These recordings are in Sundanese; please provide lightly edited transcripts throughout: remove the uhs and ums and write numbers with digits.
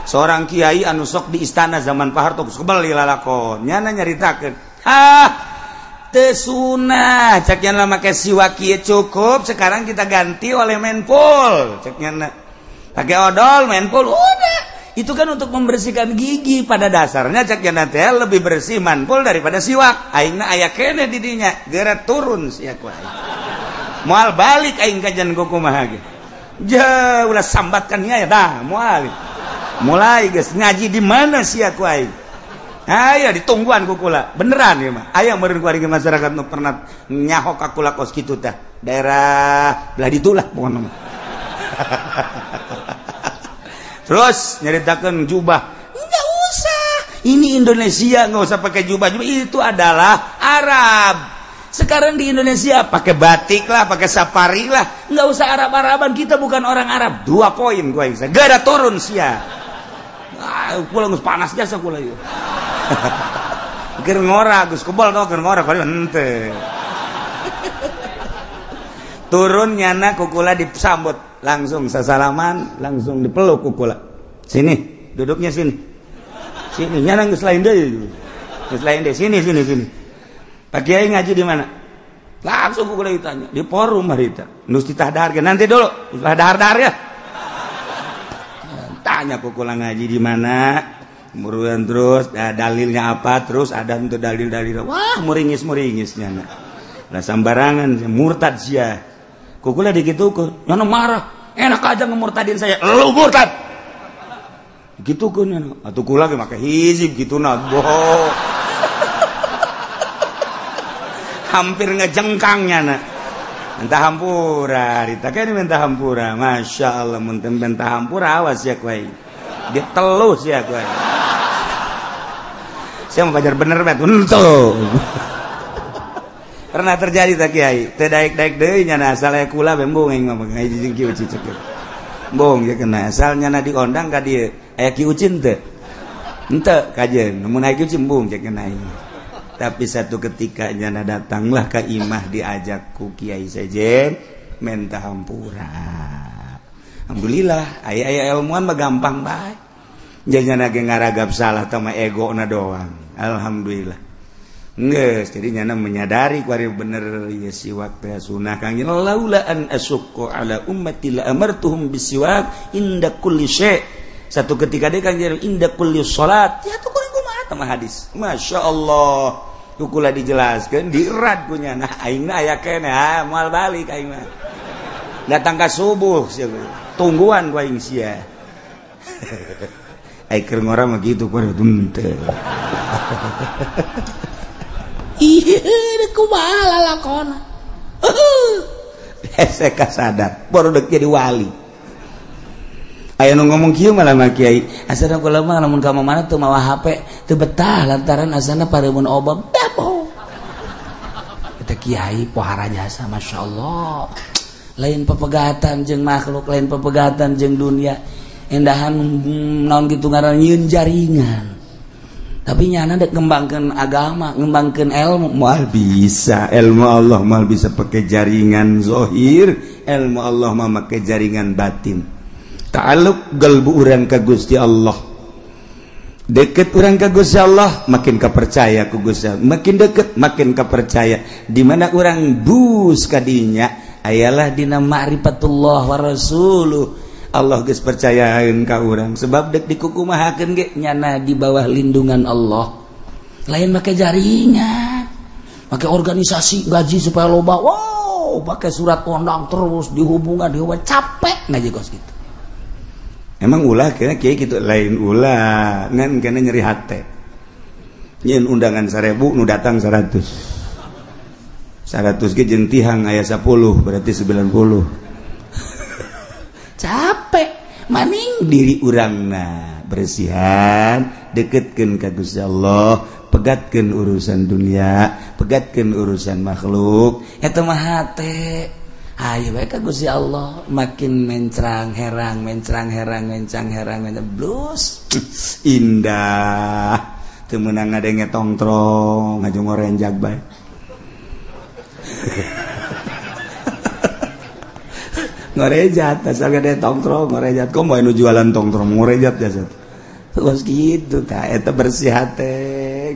Seorang kiai anu sok di istana zaman Pak Harto geus kebel lalakon. Nyana nyaritakeun. Ah, teu sunah cek nyana make siwak kieu cukup, sekarang kita ganti oleh menpul. Cek nyana. Pakai odol menpul udah. Itu kan untuk membersihkan gigi pada dasarnya cek nyana teh lebih bersih manpul daripada siwak. Aingna aya keneh di dinya, geura turun sia ku aing. Moal balik aing kajian kumaha ge. Ja ulah sambatkan nya ya dah moal. Mulai geus ngaji di mana sia ku aing. Aya ditungguan ku kula. Beneran ieu mah. Aya meureun ku ari masyarakat nu pernah nyaho ka kula kos kitu tah. Daerah belah ditu lah pokona mah. Terus nyeritakan jubah, nggak usah. Ini Indonesia nggak usah pakai jubah. Jubah itu adalah Arab. Sekarang di Indonesia pakai batik lah, pakai safari lah, nggak usah Arab-Araban. Kita bukan orang Arab. 2 poin gua bisa. Gak ada turun sia. Ah, pulang panas jasa kula ieu. Keur ngora geus kebal tau keur ngora kali henteu. Turun nyana kukula disambut. Langsung sasalaman, langsung dipeluk kukula. Sini, duduknya sini. Sini, nyana geus lain deui. Geus lain deui, sini sini sini. Pak Kiai ngaji di mana? Langsung kukula ditanya, di forum harita. Nus ditah dahar nanti dulu, ulah dahar-dahar ya. Tanya kukula ngaji di mana? Muruan terus, dalilnya apa? Terus ada untuk dalil-dalil. Wah, muringis-muringis nyana. Lah sambarangan murtad sia. Kukula dikitukeun, nyana marah. Enak aja ngemurtadin saya. Lu murtad. Gitukeun nyana. Atuh kula ge make hizib kitu na. Boh. Hampir ngejengkang nyana. Minta hampura, ditake minta hampura. Masya Allah mun teu minta hampura awas ya ku aing. Ditelus ya ku aing. Saya mau pajar bener bet. Henteu. Pernah terjadi tak kiai, teu daek-daek deui nyana asal aya kula bembung aing mah ngaji jeung Ki Ucin cek. Bong ya kena asal nyana diondang ka dieu, aya Ki Ucin teu? Henteu kajeun, mun aya Ki Ucin bung cek kena aing. Tapi satu ketika nyana datanglah ka imah diajak ku Kiai Sejen minta hampura. Alhamdulillah aya-aya ilmuwan mah gampang bae. Nyana ge ngaragap salah tah mah egona doang. Alhamdulillah. Geus, jadi nyana menyadari ku ari bener ieu siwak teh sunah kang laula an asukku ala ummati la amartuhum bisiwak inda kulli syai. Satu ketika deui kang inda kulli salat. Ya tuh kuring kumaha tah hadis. Masya Allah. Kukula dijelaskeun dirad ku nyana aingna aya keneh ah moal balik aing mah. Datang ka subuh sia tungguan ku aing sia. Ai keur ngora mah kitu ku henteu. Ih, kumaha lalakona. Hese kasadar, baru dek jadi wali. Aya nu ngomong kieu malah mah kiai. Asana kula mah lamun ka mana teu mawa HP, teu betah lantaran asana pareumun obam. Dapo. Eta kiai pohara jasa masyaallah. Lain pepegatan jeung makhluk, lain pepegatan jeung dunia. Endahan naon kitu ngaran nyieun jaringan. Tapi nyana dek ngembangkeun agama, ngembangkeun ilmu, moal bisa. Ilmu Allah moal bisa pakai jaringan zahir, ilmu Allah mah make jaringan batin. Ta'alluq galbu urang ka Gusti Allah. Deket urang ka Gusti Allah, makin kapercaya ku Gusti Allah. Makin deket, makin kapercaya. Di mana urang bus kadinya, ayalah dina ma'rifatullah wa rasuluh. Allah geus percayaeun ka urang sebab dek dikukumahakeun ge nyana di bawah lindungan Allah. Lain make jaringan, make organisasi gaji supaya loba. Wow, pakai surat undang terus dihubungan dihubungan capek ngaji kos gitu. Emang ulah kena kiai kitu lain ulah ngan kena nyeri hate. Nyeun undangan 1000 nu datang 100. 100 ge jeung tihang aya 10 berarti 90. Capek maning diri urangna bersihan deketkeun ka Gusti Allah, pegatkeun urusan dunia, pegatkeun urusan makhluk eta mah hate. Ayo bae ka Gusti Allah makin mencrang herang mencrang herang mencang herang blus indah teu meunang ngadenge tongtrong ngaju ngorenjag bae. Ngorejat asal gede tongtrong ngorejat kok mau nu jualan tongtrong ngorejat jasa Kos kitu tah eta bersih hate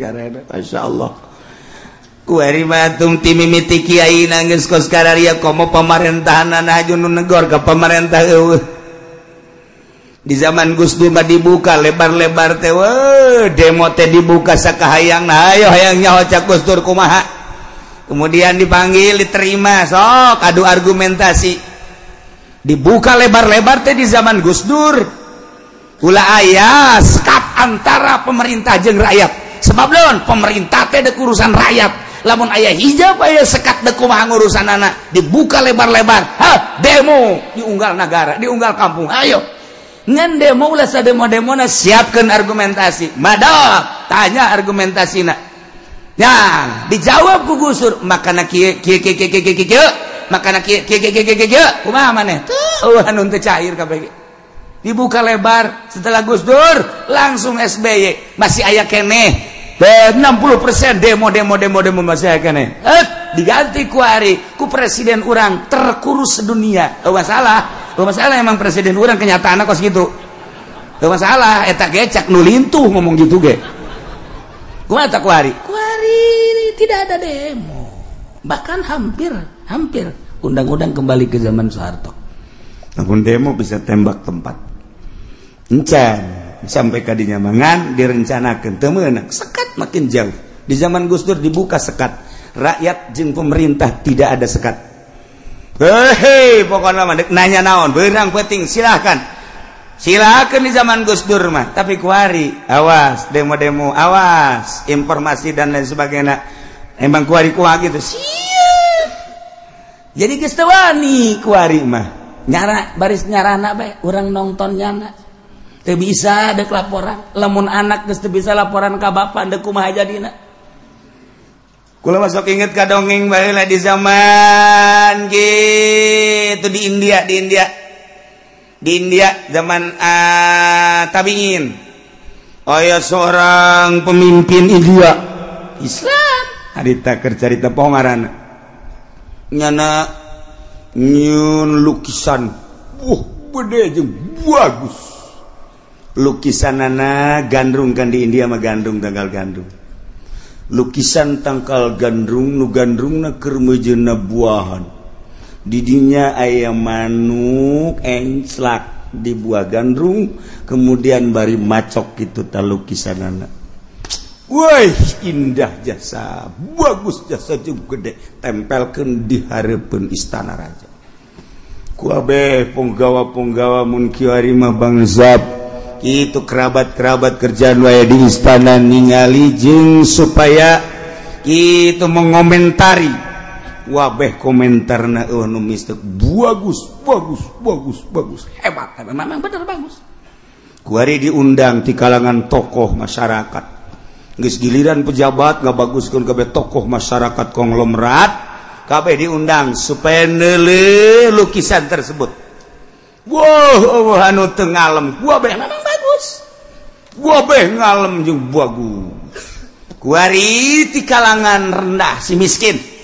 garena masyaallah. Kuari mah tung ti mimiti kiai geus kos kararia komo pamarentahan aju nu negor ka pamarentah eueuh. Di zaman Gus Dur mah dibuka lebar-lebar teh weuh demo teh dibuka sakahayangna ayo hayang nyaho cak Gus Dur kumaha. Kemudian dipanggil diterima sok adu argumentasi. Dibuka lebar-lebar teh di zaman Gus Dur. Ulah aya sekat antara pemerintah jeung rakyat. Sebab naon pemerintah teh deuk urusan rakyat. Lamun aya hijab aya sekat deuk kumaha ngurusanana. Dibuka lebar-lebar. Ha, demo diunggal negara, diunggal kampung. Ayo. Ngan demo ulah sademo-demona siapkeun argumentasi. Madap, tanya argumentasina. Ya, dijawab ku Gus Dur, makana kieu kieu kieu kieu kieu kieu, makana kieu kieu kieu kieu kieu, kumaha maneh? Tuh, anu teu cair kabeh. Dibuka lebar setelah Gus Dur langsung SBY masih aya keneh 60% demo demo demo demo masih aya keneh. Diganti ku ari ku presiden urang terkurus sedunia. Oh masalah, oh masalah emang presiden urang kenyataanna kos kitu. Oh masalah eta ge cak nu lintuh ngomong gitu ge. Kumaha tah ku ari? Ku ari tidak ada demo. Bahkan hampir hampir undang-undang kembali ke zaman Soeharto. Namun demo bisa tembak tempat. Encan sampai kadinya mangan direncanakan teu meunang sekat makin jauh. Di zaman Gus Dur dibuka sekat, rakyat jeung pemerintah tidak ada sekat. Hei, pokoknya mah dek nanya naon beurang penting silahkan. Silakan di zaman Gus Dur mah, tapi kuari awas demo-demo, awas informasi dan lain sebagainya. Emang kuari kuah gitu. Siap. Jadi geus teu wani kuari mah. Nyara baris nyarana bae urang nonton nyana. Teu bisa dek laporan, lamun anak geus teu bisa laporan ka bapak dek kumaha jadina. Kula masuk inget ka dongeng baheula di zaman gitu di India, di India. Di India zaman tabiin. Aya seorang pemimpin India Islam. Harita keur carita poho ngaranna. Nyana nyieun lukisan. Gede jeung bagus. Lukisanana gandrung kan di India mah gandrung tangkal gandrung. Lukisan tangkal gandrung nu gandrungna keur meujeunna buahan. Didinya aya manuk enclak di buah gandrung kemudian bari macok gitu ta lukisanana. Woi indah jasa, bagus jasa jeung gede, tempelkeun di hareupeun istana raja. Ku abeh punggawa-punggawa mun kiwari mah bangsap itu kerabat-kerabat kerjaan wae di istana ningali jeung supaya itu mengomentari. Wabeh komentarna eueuh nu mistek bagus bagus bagus bagus hebat memang bener bagus. Kuari diundang di kalangan tokoh masyarakat. Geus giliran pejabat ngabaguskeun kabeh tokoh masyarakat konglomerat kabeh diundang supaya neuleuh lukisan tersebut. Wah, anu teu ngalem wabeh memang bagus. Wabeh ngalem jeung bagus. Kuari di kalangan rendah si miskin.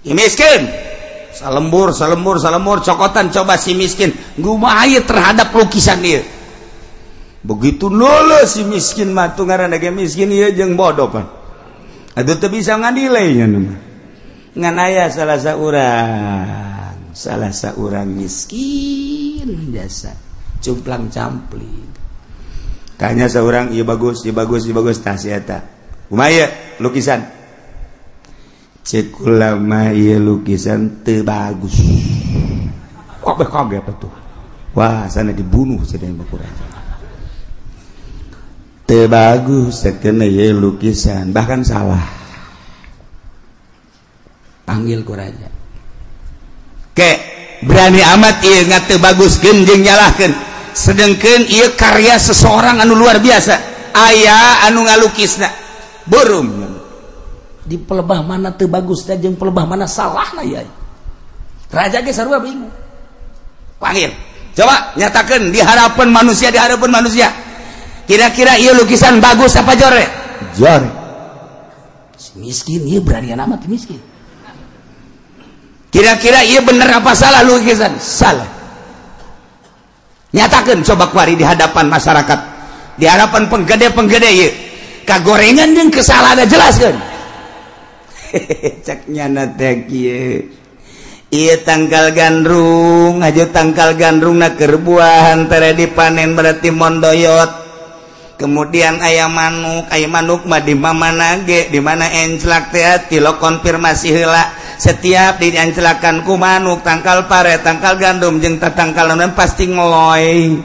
Si miskin salembur salembur salembur cokotan coba si miskin kumaha terhadap lukisan ieu. Begitu neuleuh si miskin mah tuh ngaranna ge miskin ieu jeung bodoh pan. Atuh teu bisa ngadilai nya mah. Ngan aya salah saurang miskin jasa cumplang campling. Tanya seorang ieu bagus, ieu bagus, ieu bagus tah si eta. Kumaha ieu lukisan? Cek ulama ieu lukisan teu bagus. Kabeh kaget atuh. Wah, sana dibunuh cenah bakur. Teu bagus sakeuna ieu lukisan, bahkan salah. Panggil ku raja. Ke berani amat ieu ngateu baguskeun jeung nyalahkeun. Sedengkeun ieu karya seseorang anu luar biasa. Aya anu ngalukisna. Burum. Di pelebah mana teu bagus teh jeung pelebah mana salahna ieu. Raja ge sarua bingung. Panggil. Coba nyatakeun di hadapan manusia, di hadapan manusia. Kira-kira ieu lukisan bagus apa jore? Jore. Si miskin ieu beranian amat miskin. Kira-kira ieu bener apa salah lukisan? Salah. Nyatakan coba kuari di hadapan masyarakat. Di hadapan penggede-penggede ieu. Kagorengan jeung kesalahan jelaskeun. Cek nyana teh kieu. Ieu tangkal gandrung, aja tangkal gandrungna keur buahan tere dipanen berarti mondoyot. Kemudian aya manuk mah di mana ge, di mana enclak teh tilo konfirmasi heula. Setiap dianclakan ku manuk tangkal pare, tangkal gandum jeung tatangkal naon pasti ngeloy.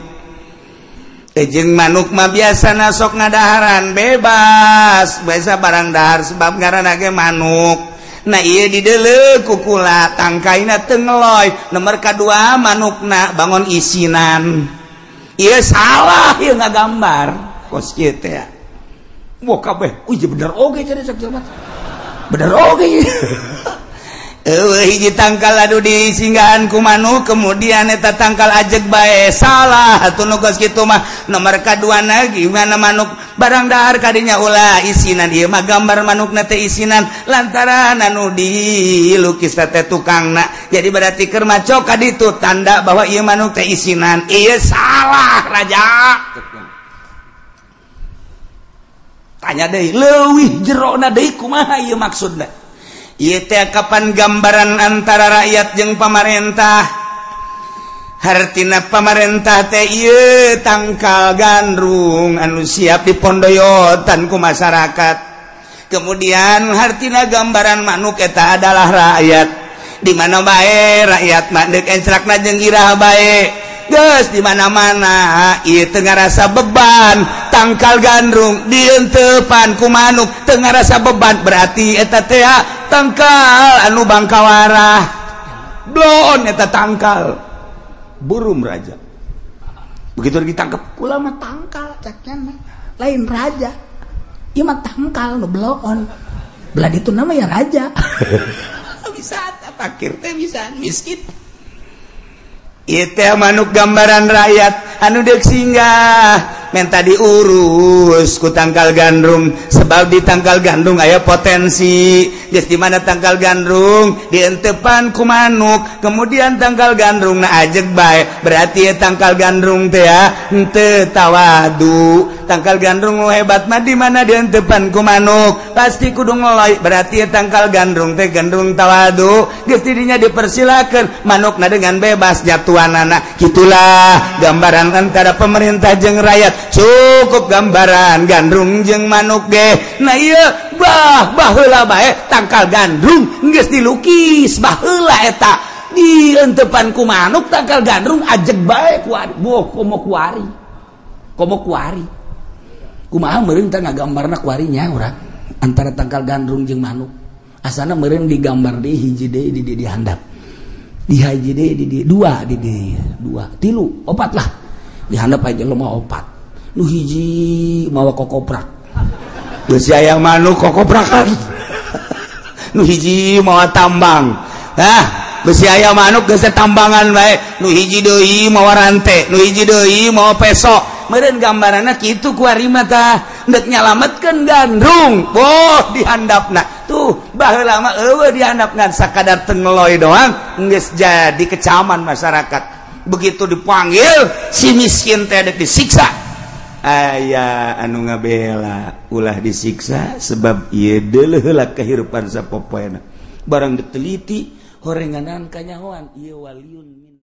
Jeung manuk mah biasana sok ngadaharan bebas, biasa barang dahar sebab ngaranna ge manuk. Nah ieu dideuleu ku kula tangkaina teu ngeloy. Nomor kadua manukna bangun isinan. Ieu salah ieu ngagambar. Kos kieu teh. Wah kabeh, uih bener oge cenah cek jelema. Bener oge. Eueuh hiji tangkal anu disinggahan ku manuk kemudian eta tangkal ajeg bae salah atuh nu kos kitu mah. Nomor kaduana gimana manuk barang dahar kadinya ulah isinan ieu mah gambar manukna teh isinan lantaran anu dilukis teh tukangna. Jadi berarti keur maco ka ditu tanda bahwa ieu manuk teh isinan. Ieu salah raja. Tanya deui leuwih jerona deui kumaha ieu maksudna. Ieu teh kapan gambaran antara rakyat jeung pamarentah. Hartina pamarentah teh ieu tangkal gandrung anu siap dipondoyotan ku masyarakat. Kemudian hartina gambaran manuk eta adalah rakyat. Di mana bae rakyat mah deuk encrakna jeung iraha bae. Geus di mana-mana ieu teu ngarasa beban tangkal gandrung dientepan ku manuk teu ngarasa beban berarti eta teh tangkal anu bangkawarah blon eta tangkal burung raja. Begitu ditangkep kula mah tangkal ceknya lain raja ieu mah tangkal nu bloon belah ditu nama ya raja. Bisa fakir teh bisa miskin. Ieu teh manuk gambaran rakyat anu deuk singgah menta diurus ku tangkal gandrung sebab di tangkal gandrung aya potensi. Geus di mana tangkal gandrung dientepan ku manuk kemudian tangkal gandrung na ajeg bae berarti ya tangkal gandrung teh henteu tawadu. Tangkal gandrung nu hebat mah di mana dientepan ku manuk pasti kudu ngeloy berarti ya tangkal gandrung teh gandrung tawadu. Geus didinya dipersilakeun manukna dengan bebas jatuhanana. Kitulah gambaran antara pemerintah jeung rakyat. Cukup gambaran gandrung jeung manuk ge. Nah ieu bah baheula bae tangkal gandrung geus dilukis baheula eta dientepan ku manuk tangkal gandrung ajeg bae kuari. Boh komo kuari. Komo kuari. Kumaha meureun teh ngagambarna kuarinya urang antara tangkal gandrung jeung manuk. Asana meureun digambar deui hiji deui di handap. Di hiji deui di dua di dua tilu opat lah. Di handap aja lemah opat. Nu hiji mawa kokoprak. Geus aya manuk kokoprakan. Nu hiji mawa tambang. Hah, besi aya manuk geus tambangan bae. Nu hiji deui mawa rante, nu hiji deui mawa peso. Meureun gambaranna kitu ku ari mah tah deuk nyalametkeun gandrung. Boh dihandapna. Tuh baheula mah eueuh dihandap ngan sakadar teu ngeloy doang geus jadi kecaman masyarakat. Begitu dipanggil si miskin teh deuk disiksa. Aya anu ngabela ulah disiksa sebab ieu deuleuh heula kahirupan sapopoena. Barang diteliti horenganan kanyahoan ieu waliun.